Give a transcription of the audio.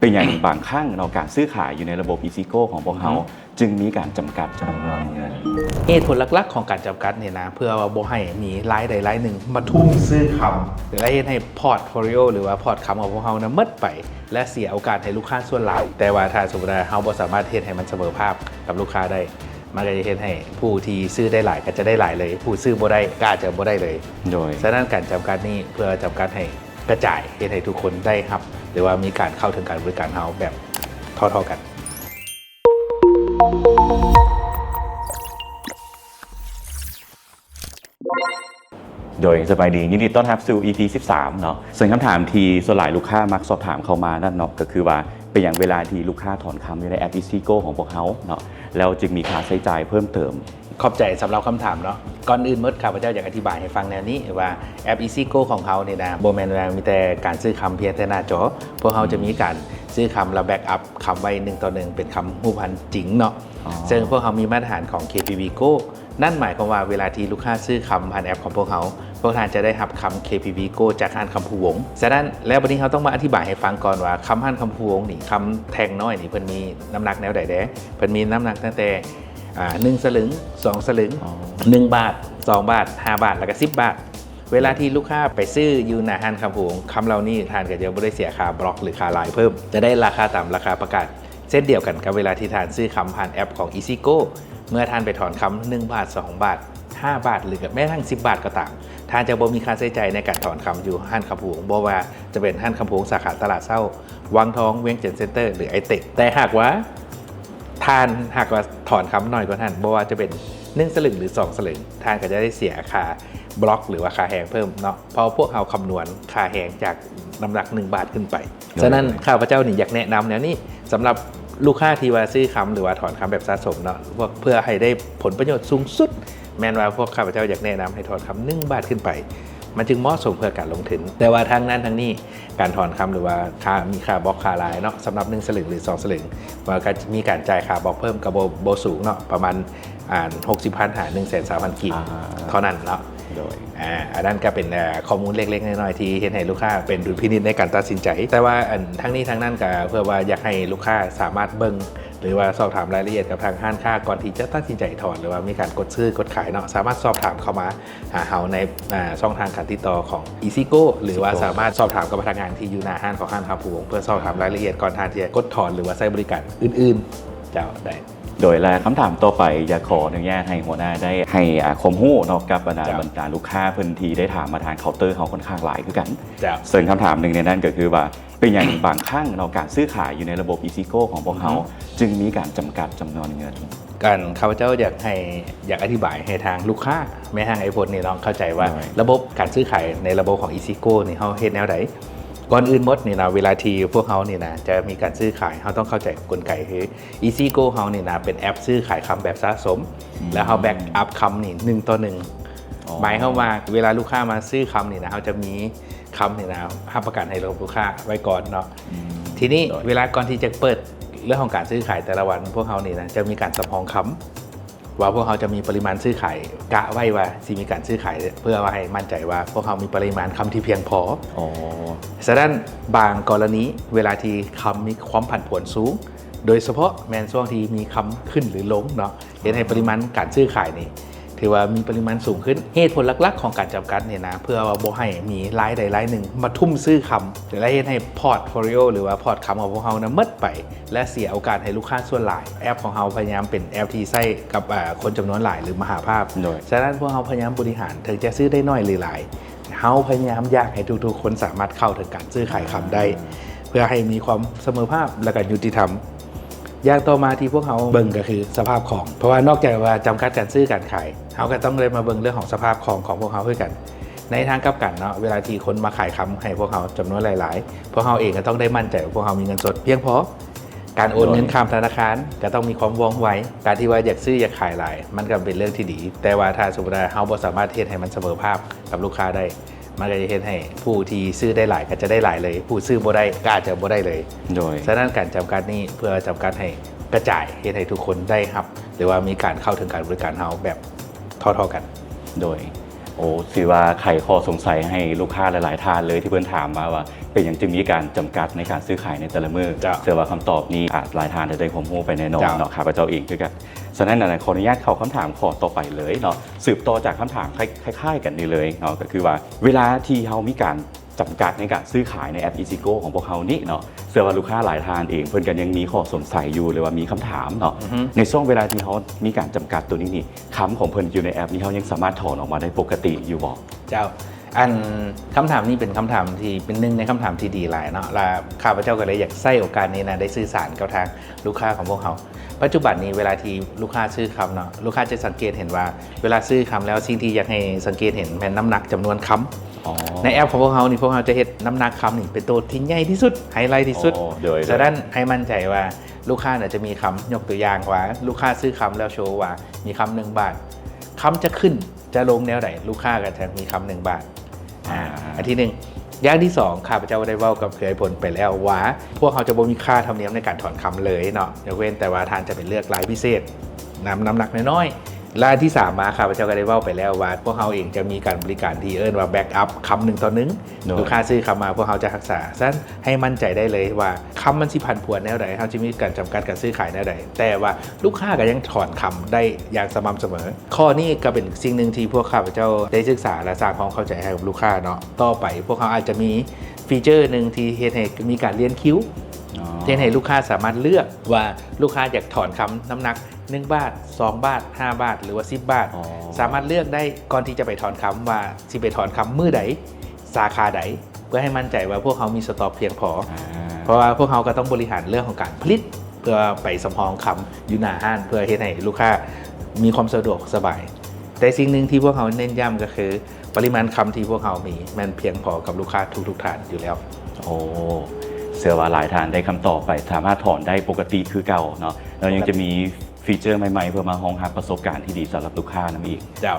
ເປັນຫຍັງບາງຄັ້ງເນາະ ການຊື້ຂາຍຢູ່ໃນລະບົບ EasyGo ຂອງພວກເຮົາ ອືຮຶ ຈຶ່ງມີການຈຳກັດຈຳນວນເງິນ? ເຫດຜົນຫຼັກໆຂອງການຈຳກັດນີ້ນະ ເພື່ອວ່າບໍ່ໃຫ້ມີລາຍໃດລາຍໜຶ່ງມາທຸ່ມຊື້ຄຳ ແລະ ເຮັດໃຫ້ portfolio ຫຼືວ່າພອດຄຳຂອງພວກເຮົານະໝົດໄປ ແລະ ເສຍໂອກາດໃຫ້ລູກຄ້າສ່ວນຫຼາຍ. ແຕ່ວ່າຖ້າສົມມຸດວ່າເຮົາບໍ່ສາມາດເຮັດໃຫ້ມັນສະເໝີພາບກັບລູກຄ້າໄດ້ ມັນກໍຈະເຮັດໃຫ້ຜູ້ທີ່ຊື້ໄດ້ຫຼາຍກໍຈະໄດ້ຫຼາຍເລີຍ, ຜູ້ຊື້ບໍ່ໄດ້ກໍອາດຈະບໍ່ໄດ້ເລີຍ. ໂດຍ ສະນັ້ນການຈຳກັດນີ້ເພື່ອຈຳກັດໃຫ້ ກະຈາຍ ເຮັດໃຫ້ທຸກຄົນໄດ້ຮັບ ຫຼືວ່າມີການເຂົ້າເຖິງການບໍລິການເຮົາແບບທໍ່ໆກັນ. ໂດຍ ສະບາຍດີ, ຍິນດີຕ້ອນຮັບສູ່ ອີພີ ສິບສາມ ເນາະ. ເຊິ່ງຄຳຖາມທີ່ສ່ວນຫຼາຍລູກຄ້າມັກສອບຖາມເຂົ້າມານັ້ນເນາະ ກໍຄືວ່າເປັນຫຍັງເວລາທີ່ລູກຄ້າຖອນຄຳຢູ່ໃນແອັບ EasyGo ຂອງພວກເຮົາເນາະ ແລ້ວຈຶ່ງມີຄ່າໃຊ້ຈ່າຍເພີ່ມເຕີມ? ຂອບໃຈສຳລັບຄຳຖາມເນາະ. ກ່ອນອື່ນໝົດ ຂ້າພະເຈົ້າຢາກອະທິບາຍໃຫ້ຟັງແນວນີ້ວ່າ ແອັບ EasyGo ຂອງເຮົານີ້ນະ ບໍ່ແມ່ນວ່າມີແຕ່ການຊື້ຄຳພຽງແຕ່ໜ້າຈໍ, ພວກເຮົາຈະມີການຊື້ຄຳ ແລ້ວ back up ຄຳໄວ້ໜຶ່ງຕໍ່ໜຶ່ງ ເປັນຄຳຮູບພັນຈິງເນາະ. ເຊິ່ງພວກເຮົາມີມາດຕະຖານຂອງ KPV Gold. ນັ້ນໝາຍຄວາມວ່າເວລາທີ່ລູກຄ້າຊື້ຄຳຜ່ານແອັບຂອງພວກເຮົາ, ພວກທ່ານຈະໄດ້ຮັບຄຳ KPV Gold ຈາກຮ້ານຄຳພູວົງ. ສະນັ້ນແລ້ວ ບັດນີ້ເຮົາຕ້ອງມາອະທິບາຍໃຫ້ຟັງກ່ອນວ່າ ຄຳຮ້ານຄຳພູວົງນີ້, ຄຳແທ່ງນ້ອຍນີ້ ເພິ່ນມີນ້ຳໜັກແນວໃດແດ່? ເພິ່ນມີນ້ຳໜັກຕັ້ງແຕ່ ອ່າ ໜຶ່ງສະຫຼຶງ, ສອງສະຫຼຶງ, ໜຶ່ງບາດ, ສອງບາດ, ຫ້າບາດ ແລ້ວກໍສິບບາດ. ເວລາທີ່ລູກຄ້າໄປຊື້ຢູ່ໜ້າຮ້ານຄຳພູວົງ, ຄຳເຫຼົ່ານີ້ທ່ານກໍຈະບໍ່ໄດ້ເສຍຄ່າບລັອກ ຫຼື ຄ່າລາຍເພີ່ມ, ຈະໄດ້ລາຄາຕາມລາຄາປະກາດ ເຊັ່ນດຽວກັນກັບເວລາທີ່ທ່ານຊື້ຄຳຜ່ານແອັບຂອງ EasyGo. ເມື່ອທ່ານໄປຖອນຄຳໜຶ່ງບາດ, ສອງບາດ, ຫ້າບາດ ຫຼື ແມ້ກະທັ້ງສິບບາດກໍຕາມ, ທ່ານຈະບໍ່ມີຄ່າໃຊ້ຈ່າຍໃນການຖອນຄຳຢູ່ຮ້ານຄຳພູວົງ, ບໍ່ວ່າຈະເປັນຮ້ານຄຳພູວົງສາຂາຕະຫຼາດເຊົ້າ, ວັງທອງ, ວຽງຈັນເຊັນເຕີ ຫຼື ໄອເຕັກ. ແຕ່ຫາກວ່າ ທ່ານ ຫາກວ່າຖອນຄຳໜ້ອຍກວ່ານັ້ນ, ບໍ່ວ່າຈະເປັນໜຶ່ງສະຫຼຶງ ຫຼື ສອງສະຫຼຶງ, ທ່ານກໍຈະໄດ້ເສຍຄ່າບລັອກ ຫຼືວ່າຄ່າແຮງເພີ່ມເນາະ, ເພາະພວກເຮົາຄຳນວນຄ່າແຮງຈາກນ້ຳໜັກໜຶ່ງບາດຂຶ້ນໄປ. ໂດຍ ສະນັ້ນ ໂດຍ ຂ້າພະເຈົ້ານີ້ຢາກແນະນຳແນວນີ້ ສຳລັບລູກຄ້າທີ່ວ່າຊື້ຄຳ ຫຼືວ່າຖອນຄຳແບບສະສົມເນາະ, ພວກ ເພື່ອໃຫ້ໄດ້ຜົນປະໂຫຍດສູງສຸດ ແມ່ນວ່າພວກຂ້າພະເຈົ້າຢາກແນະນຳໃຫ້ຖອນຄຳໜຶ່ງບາດຂຶ້ນໄປ, ມັນຈຶ່ງເໝາະສົມເພື່ອການລົງທຶນ. ແຕ່ວ່າທັງນັ້ນທັງນີ້ ການຖອນຄຳ ຫຼືວ່າຄ່າ ມີຄ່າບລັອກຄ່າລາຍເນາະ, ສຳລັບໜຶ່ງສະຫຼຶງ ຫຼື ສອງສະຫຼຶງ, ວ່າກໍມີການຈ່າຍຄ່າບລັອກເພີ່ມ ກໍບໍ່ ບໍ່ສູງເນາະ, ປະມານ ອ່າ ຫົກສິບພັນ ຫາ ໜຶ່ງແສນຊາວພັນ ກີບ ອ່າ ເທົ່ານັ້ນເນາະ. ໂດຍ ອ່າ ອັນນັ້ນກໍເປັນ ເອີ ຂໍ້ມູນເລັກໆນ້ອຍໆ ທີ່ເຮັດໃຫ້ລູກຄ້າເປັນດຸນພິນິດໃນການຕັດສິນໃຈ. ແຕ່ວ່າ ອັນ ທັງນີ້ທັງນັ້ນກໍເພື່ອວ່າຢາກໃຫ້ລູກຄ້າສາມາດເບິ່ງ ຫຼືວ່າສອບຖາມລາຍລະອຽດກັບທາງຮ້ານຄ້າ ກ່ອນທີ່ຈະຕັດສິນໃຈຖອນ ຫຼືວ່າມີການກົດຊື້ກົດຂາຍເນາະ, ສາມາດສອບຖາມເຂົ້າມາຫາເຮົາໃນ ອ່າ ຊ່ອງທາງການຕິດຕໍ່ຂອງ EasyGo ຫຼືວ່າ EasyGo ສາມາດສອບຖາມກັບພະນັກງານທີ່ຢູ່ໜ້າຮ້ານຂອງຮ້ານຄຳພູວົງ ເພື່ອສອບຖາມລາຍລະອຽດກ່ອນທ່ານທີ່ຈະກົດຖອນ ຫຼືວ່າໃຊ້ບໍລິການອື່ນໆ. ເຈົ້າ ໄດ້. ໂດຍ ແລະ ຄຳຖາມຕໍ່ໄປ ຢາກຂໍອະນຸຍາດໃຫ້ຫົວໜ້າໄດ້ໃຫ້ ອ່າ ຄວາມຮູ້ເນາະ ກັບບັນດາ ເຈົ້າ ບັນດາລູກຄ້າເພິ່ນທີ່ໄດ້ຖາມມາທາງເຄົາເຕີເຮົາຄ່ອນຂ້າງຫຼາຍຄືກັນ. ເຈົ້າ. ເຊິ່ງຄຳຖາມໜຶ່ງໃນນັ້ນກໍຄືວ່າ ເປັນຫຍັງບາງຄັ້ງເນາະ ການຊື້ຂາຍຢູ່ໃນລະບົບ EasyGo ຂອງພວກເຮົາ ອືຮຶ ຈຶ່ງມີການຈຳກັດຈຳນວນເງິນ? ການ ຂ້າພະເຈົ້າຢາກໃຫ້ ຢາກອະທິບາຍໃຫ້ທາງລູກຄ້າ ແມ່ຮ້າງໄອໂຟນນີ້ເນາະ ເຂົ້າໃຈວ່າ ໂດຍ ລະບົບການຊື້ຂາຍໃນລະບົບຂອງ EasyGo ນີ້ ເຮົາເຮັດແນວໃດ? ກ່ອນອື່ນໝົດນີ້ນະ ເວລາທີ່ພວກເຮົານີ້ນະ ຈະມີການຊື້ຂາຍ ເຮົາຕ້ອງເຂົ້າໃຈກົນໄກຄື EasyGo ເຮົານີ້ນະ ເປັນແອັບຊື້ຂາຍຄຳແບບສະສົມ ອືມ ແລ້ວເຮົາ back up ຄຳນີ້ໜຶ່ງຕໍ່ໜຶ່ງ ອໍ ໝາຍຄວາມວ່າເວລາລູກຄ້າມາຊື້ຄຳນີ້ນະ ເຮົາຈະມີຄຳນີ້ນະ ຮັບປະກັນໃຫ້ກັບລູກຄ້າໄວ້ກ່ອນເນາະ. ອືມ ທີນີ້ ໂດຍ ເວລາກ່ອນທີ່ຈະເປີດເລື່ອງຂອງການຊື້ຂາຍແຕ່ລະວັນ ພວກເຮົານີ້ນະ ຈະມີການສຳຮອງຄຳ ວ່າພວກເຮົາຈະມີປະລິມານຊື້ຂາຍ ກະໄວ້ວ່າຊິມີການຊື້ຂາຍ ເພື່ອວ່າໃຫ້ໝັ້ນໃຈວ່າພວກເຮົາມີປະລິມານຄຳທີ່ພຽງພໍ. ອໍ ສະນັ້ນ ບາງກໍລະນີ ເວລາທີ່ຄຳມີຄວາມຜັນຜວນສູງ ໂດຍສະເພາະແມ່ນຊ່ວງທີ່ມີຄຳຂຶ້ນ ຫຼື ລົງເນາະ ເຮັດໃຫ້ປະລິມານການຊື້ຂາຍນີ້ ຖືວ່າມີປະລິມານສູງຂຶ້ນ. ເຫດຜົນຫຼັກໆຂອງການຈຳກັດນີ້ນະ ເພື່ອວ່າບໍ່ໃຫ້ມີລາຍໃດລາຍໜຶ່ງມາທຸ່ມຊື້ຄຳ ແລະ ເຮັດໃຫ້ portfolio ຫຼືວ່າພອດຄຳຂອງພວກເຮົານະໝົດໄປ ແລະ ເສຍໂອກາດໃຫ້ລູກຄ້າສ່ວນຫຼາຍ. ແອັບຂອງເຮົາພະຍາຍາມເປັນແອັບທີ່ໃຊ້ກັບ ເອີ ຄົນຈຳນວນຫຼາຍ ຫຼື ມະຫາພາບ. ໂດຍ ສະນັ້ນ ພວກເຮົາພະຍາຍາມບໍລິຫານ ເຖິງຈະຊື້ໄດ້ໜ້ອຍ ຫຼື ຫຼາຍ ເຮົາພະຍາຍາມຢາກໃຫ້ທຸກໆຄົນສາມາດເຂົ້າເຖິງການຊື້ຂາຍຄຳໄດ້ ອ່າ ເພື່ອໃຫ້ມີຄວາມສະເໝີພາບ ແລະ ກະຍຸຕິທຳ. ຢ່າງຕໍ່ມາທີ່ພວກເຮົາເບິ່ງກໍຄືສະພາບຄອງ ເພາະວ່ານອກຈາກວ່າຈຳກັດການຊື້ການຂາຍ ເຮົາກໍຕ້ອງໄດ້ມາເບິ່ງເລື່ອງຂອງສະພາບຄອງຂອງພວກເຮົາຄືກັນ. ໃນທາງກັບກັນເນາະ ເວລາທີ່ຄົນມາຂາຍຄຳໃຫ້ພວກເຮົາຈຳນວນຫຼາຍໆ ພວກເຮົາເອງກໍຕ້ອງໄດ້ໝັ້ນໃຈວ່າພວກເຮົາມີເງິນສົດພຽງພໍ. ການໂອນເງິນ ໂດຍ ຂ້າມທະນາຄານກໍຕ້ອງມີຄວາມວ່ອງໄວ. ການທີ່ວ່າຢາກຊື້ຢາກຂາຍຫຼາຍ ມັນກໍເປັນເລື່ອງທີ່ດີ, ແຕ່ວ່າຖ້າສົມມຸດວ່າເຮົາບໍ່ສາມາດເຮັດໃຫ້ມັນສະເໝີພາບກັບລູກຄ້າໄດ້ ມັນກໍຈະເຮັດໃຫ້ຜູ້ທີ່ຊື້ໄດ້ຫຼາຍກໍຈະໄດ້ຫຼາຍເລີຍ, ຜູ້ຊື້ບໍ່ໄດ້ກໍອາດຈະບໍ່ໄດ້ເລີຍ. ໂດຍ ສະນັ້ນການຈຳກັດນີ້ເພື່ອຈຳກັດໃຫ້ກະຈາຍ ເຮັດໃຫ້ທຸກຄົນໄດ້ຮັບ ຫຼືວ່າມີການເຂົ້າເຖິງການບໍລິການເຮົາແບບທໍ່ໆກັນ. ໂດຍ ໂອ້ ຖືວ່າໄຂຂໍ້ສົງໄສໃຫ້ລູກຄ້າຫຼາຍໆທ່ານເລີຍ ທີ່ເພິ່ນຖາມມາວ່າ ເປັນຫຍັງຈຶ່ງມີການຈຳກັດໃນການຊື້ຂາຍໃນແຕ່ລະມື້. ເຈົ້າ. ເຊື່ອວ່າຄຳຕອບນີ້ ອາດຫຼາຍທ່ານຈະໄດ້ຄວາມຮູ້ໄປແນ່ນອນເນາະ ຂ້າພະເຈົ້າເອງຄືກັນ. ສະນັ້ນ ຂໍອະນຸຍາດເຂົ້າຄຳຖາມຂໍ້ຕໍ່ໄປເລີຍເນາະ ສືບຕໍ່ຈາກຄຳຖາມຄ້າຍໆກັນນີ້ເລີຍເນາະ ກໍຄືວ່າ ເວລາທີ່ເຮົາມີການຈຳກັດໃນການຊື້ຂາຍໃນແອັບ EasyGo ຂອງພວກເຮົານີ້ເນາະ ເຊື່ອວ່າລູກຄ້າຫຼາຍທ່ານເອງ ເພິ່ນກໍຍັງມີຂໍ້ສົງໄສຢູ່ ຫຼືວ່າມີຄຳຖາມເນາະ. ໃນຊ່ວງເວລາທີ່ເຮົາມີການຈຳກັດໂຕນີ້ນີ້ ຄຳຂອງເພິ່ນຢູ່ໃນແອັບນີ້ ເຮົາຍັງສາມາດຖອນອອກມາໄດ້ປົກກະຕິຢູ່ບໍ່? ເຈົ້າ. ອັນ ຄຳຖາມນີ້ເປັນຄຳຖາມທີ່ ເປັນໜຶ່ງໃນຄຳຖາມທີ່ດີຫຼາຍເນາະ ແລະ ຂ້າພະເຈົ້າກໍເລີຍຢາກໃຊ້ໂອກາດນີ້ນະ ໄດ້ສື່ສານກັບທາງລູກຄ້າຂອງພວກເຮົາ. ປັດຈຸບັນນີ້ເວລາທີ່ລູກຄ້າຊື້ຄຳເນາະ ລູກຄ້າຈະສັງເກດເຫັນວ່າ ເວລາຊື້ຄຳແລ້ວ ສິ່ງທີ່ຢາກໃຫ້ສັງເກດເຫັນແມ່ນນ້ຳໜັກຈຳນວນຄຳ. ໃນແອັບຂອງພວກເຮົານີ້ ພວກເຮົາຈະເຮັດນ້ຳໜັກຄຳນີ້ເປັນໂຕທີ່ໃຫຍ່ທີ່ສຸດ ໄຮໄລທີ່ສຸດ. ສະນັ້ນໃຫ້ໝັ້ນໃຈວ່າລູກຄ້ານະຈະມີຄຳ ຍົກຕົວຢ່າງວ່າ ລູກຄ້າຊື້ຄຳແລ້ວໂຊວ່າມີຄຳໜຶ່ງບາດ ຄຳຈະຂຶ້ນ ຈະລົງແນວໃດ ລູກຄ້າກໍຈະມີຄຳໜຶ່ງບາດ. ອາ ອັນທີໜຶ່ງ. ຢ່າງທີສອງ ຂ້າພະເຈົ້າໄດ້ເວົ້າກັບເຄືອໄອພົນໄປແລ້ວວ່າ ພວກເຮົາຈະບໍ່ມີຄ່າທຳນຽມໃນການຖອນຄຳເລີຍເນາະ ຍົກເວັ້ນແຕ່ວ່າທ່ານຈະໄປເລືອກລາຍພິເສດ ນຳນ້ຳໜັກນ້ອຍໆ. ລາຍທີສາມມາ ຂ້າພະເຈົ້າກໍໄດ້ເວົ້າໄປແລ້ວວ່າ ພວກເຮົາເອງຈະມີການບໍລິການທີ່ເອີ້ນວ່າ backup ຄຳໜຶ່ງຕໍ່ໜຶ່ງ ລູກຄ້າຊື້ຄຳມາ ພວກເຮົາຈະຮັກສາ. ສະນັ້ນໃຫ້ໝັ້ນໃຈໄດ້ເລີຍວ່າ ຄຳມັນຊິຜັນຜວນແນວໃດ ເຮົາຈະມີການຈຳກັດການຊື້ຂາຍແນວໃດ ແຕ່ວ່າລູກຄ້າກໍຍັງຖອນຄຳໄດ້ຢ່າງສະໝ່ຳສະເໝີ. ຂໍ້ນີ້ກໍເປັນສິ່ງໜຶ່ງທີ່ພວກຂ້າພະເຈົ້າໄດ້ສຶກສາ ແລະ ສ້າງຄວາມເຂົ້າໃຈໃຫ້ກັບລູກຄ້າເນາະ. ຕໍ່ໄປພວກເຮົາອາດຈະມີຟີເຈີໜຶ່ງທີ່ເຮັດໃຫ້ມີການລຽນຄິວ ເຮັດໃຫ້ລູກຄ້າສາມາດເລືອກວ່າລູກຄ້າຢາກຖອນຄຳນ້ຳໜັກໜຶ່ງບາດ ສອງບາດ ຫ້າບາດ ຫຼືວ່າສິບບາດ ສາມາດເລືອກໄດ້ກ່ອນທີ່ຈະໄປຖອນຄຳວ່າຊິໄປຖອນຄຳມື້ໃດ ສາຂາໃດ ເພື່ອໃຫ້ໝັ້ນໃຈວ່າພວກເຮົາມີສະຕັອກພຽງພໍ. ເພາະວ່າພວກເຮົາກໍຕ້ອງບໍລິຫານເລື່ອງຂອງການຜະລິດ ເພື່ອໄປສຳຮອງຄຳຢູ່ໜ້າຮ້ານ ເພື່ອເຮັດໃຫ້ລູກຄ້າມີຄວາມສະດວກສະບາຍ. ແຕ່ສິ່ງໜຶ່ງທີ່ພວກເຮົາເນັ້ນຢ້ຳກໍຄື ປະລິມານຄຳທີ່ພວກເຮົາມີແມ່ນພຽງພໍກັບລູກຄ້າທຸກໆທ່ານຢູ່ແລ້ວ. ໂອ້ ເຊື່ອວ່າຫຼາຍທ່ານໄດ້ຄຳຕອບໄປ ສາມາດຖອນໄດ້ປົກກະຕິຄືເກົ່າເນາະ ແລ້ວຍັງຈະມີຟີເຈີໃໝ່ໆ ເພື່ອມາຮອງຮັບປະສົບການທີ່ດີສຳລັບລູກຄ້ານຳອີກ. ເຈົ້າ.